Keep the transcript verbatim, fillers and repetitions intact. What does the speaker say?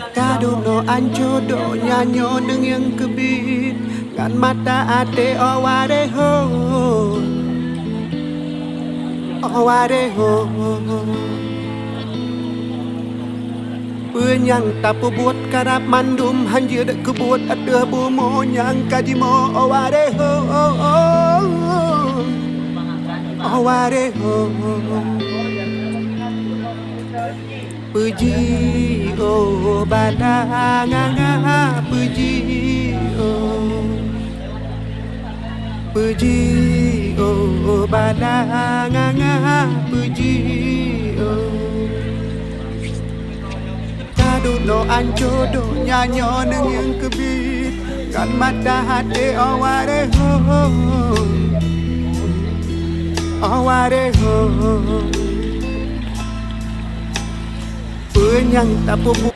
Ka dunoe ancô donya nyoe neungieng keubiet ngon mata até, o waréh ho, o waréh ho. Peue nyang tapeubuet karab mandum hanjeuet keubuet ateueh bumoe nyang ka jimoe, o waréh ho, o waréh ho. Peuji oh bala nganga, peuji oh. Peuji oh bala nganga, peuji oh. Ka dunoe ancô donya nyoe neungieng keubiet ngon mata até, o waréh ho, o waréh ho. Peue nyang tapeubuet?